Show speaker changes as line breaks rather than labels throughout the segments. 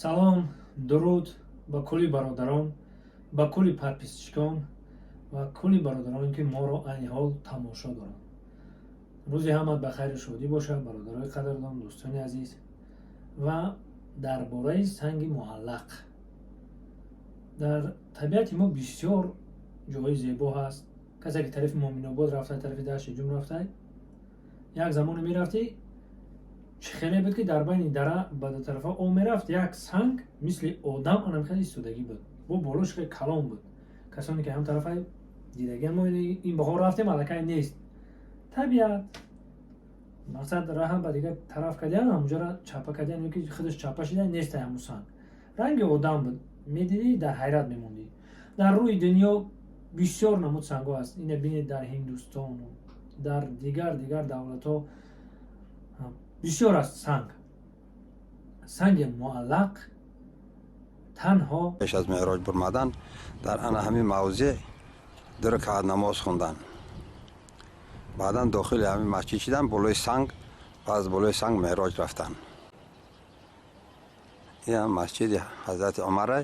Салом, дуруд ба кулли бародарон, ба кулли подписчикон ва кулли бародароне, ки моро айни ҳол тамошо доранд. Рӯзи ҳамат ба хайру шодӣ бошад, бародарои қадрдон, дӯстони азиз. Ва дар бораи санги муаллақ. Дар табиати мо бисёр ҷоҳои зебо ҳаст. Касе ки тарафи Муъминобод рафта, тарафи Дашти Ҷум рафта, як замоне мерафтӣ, чӣ хеле буд, ки дар байни дара ба ду тарафа об мерафт, як санг мисли одам анам хеле истодагӣ буд, бо болош хеле калон буд. Касоне ки ҳам тарафа дидагиан, мо ин баҳор рафтем, аллакай нест. Табиат мақсад раҳа ба дигар тараф кардиан, ҳамунҷора чапа кардиан ё ки худаш чапа шида нест. Ҳамун санг ранги одам буд, медидӣ, дар ҳайрат мемондӣ. Дар рӯи дунё бисёр намуд сангҳо ҳаст. Ина бинед, дар Ҳиндустону дар дигар дигар давлатҳо бисёр аст санг. Санги муаллақ танҳо
Пеш аз меъроҷ бурмадан дар ана ҳамин мавзеъ ду ракаат намоз хондан, баъдан дохили ҳамин масҷид шидан, болои санг ва аз болои санг меъроҷ рафтан. Ин ҳам масҷиди ҳазрати Умарай,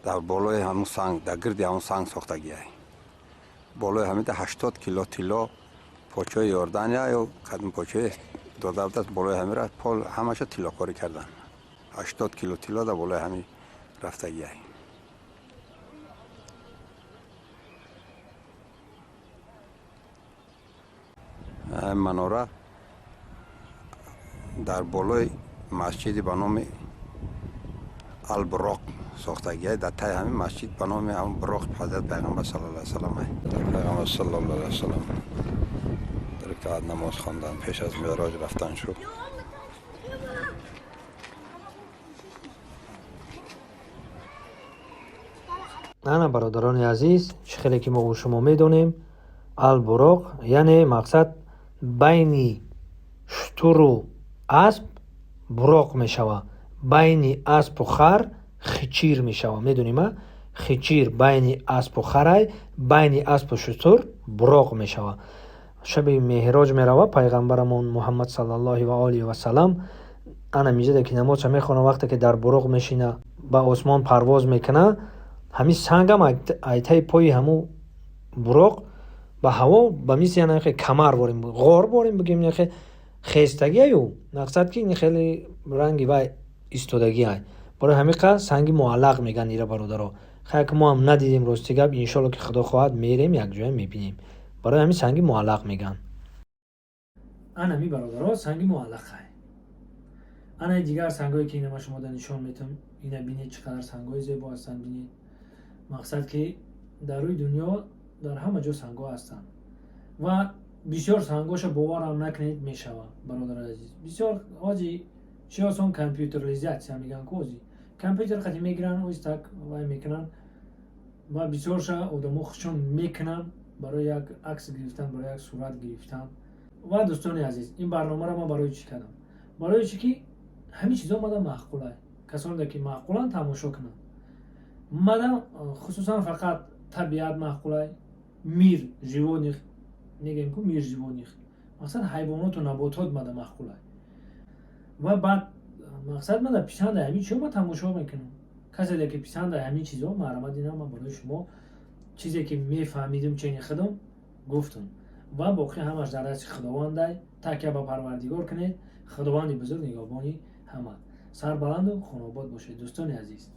дар болои ҳамун санг, дар гирди ҳамун санг сохтагиай. Болои ҳамида 80 кило тилло почои Иордания ё кадом почои дода будааст. Болои ҳамира пол ҳамаша тиллокорӣ кардан, 80 кило тилло дар болои ҳамин рафтагиай. Манора дар болои масҷиди ба номи Албуроқ сохтагиай. Дар таи ҳамин масҷид ба номи ҳамн Буроқ ҳазрат Пайғамбар саллаллоҳу алайҳи васаллам, Пайғамбар саллаллоҳу алайҳи васаллам ракаат намоз хондан пеш аз меъроҷ рафтан шуд.
Ана, бародарони азиз, чӣ хеле ки мо шумо медонем, Албуроқ яъне мақсад байни шутуру асп буроқ мешава, байни аспу хар хичир мешава. Медонем, а хичир байни аспу харай, байни аспу шутур буроқ мешава. Шаби меҳроҷ мерава пайғамбарамон Муҳаммад саллаллоҳи ва олиҳи васалам. Ана мизеда ки намозша мехона, вақте ки дар буроқ мешина, ба осмон парвоз мекуна, ҳамин сангам айтаи пои ҳамун буроқ ба ҳаво ба мисли ана камар ворем, ғор борем бигем, хе хестагиаю мақсад ки ин хеле ранги вай истодагиай. Барои ҳамин санги муаллақ мегӯянд ира, бародаро. Хай, ки мо ҳам надидем, рости гап. Иншолло, ки Худо хоҳад, мерем, якҷоя мебинем. Барои ҳамин санги муаллақ мегӯянд. Анами, бародаро, санги муаллақай. Анаи дигар сангое ки ина ма шумо да нишон метам, ина бинед, чӣ қадар сангҳои зебо ҳастанд. Бинед, мақсад ки дар рӯи дунё дар ҳама ҷо сангҳо ҳастанд ва бисёр сангҳоша боварам накунед мешава, бародари азиз. Бисёр ҳози чи осон компьютеризация мегӯянд ку, ҳози компютер қати мегиранд, оистак вай мекунанд ва бисёрша одамо худшон мекунанд барои як акс гирифтан, барои як сурат гирифтан. Ва дӯстони азиз, ин барномаро ман барои чӣ кардам? Барои чӣ ки ҳамин чизо мада маъқулай, касоне ки маъқуланд, тамошо кунанд. Мада хусусан фақат табиат маъқулай, мир животных мегӯем ку, мир животных, мақсад ҳайвоноту наботот мада маъқулай. Ва баъд мақсад мада писанда ҳамин чизо, ма тамошо мекунам. Касе ки писанда ҳамин чизо, марҳамат, ина ман барои шумо чизе ки мефаҳмидим, чени худам гуфтам ва боқӣ ҳамаш дар дасти Худовандай. Такя ба Парвардигор кунед, Худованди бузург нигаҳбони ҳама. Сарбаланду хонобод бошед, дӯстони азиз.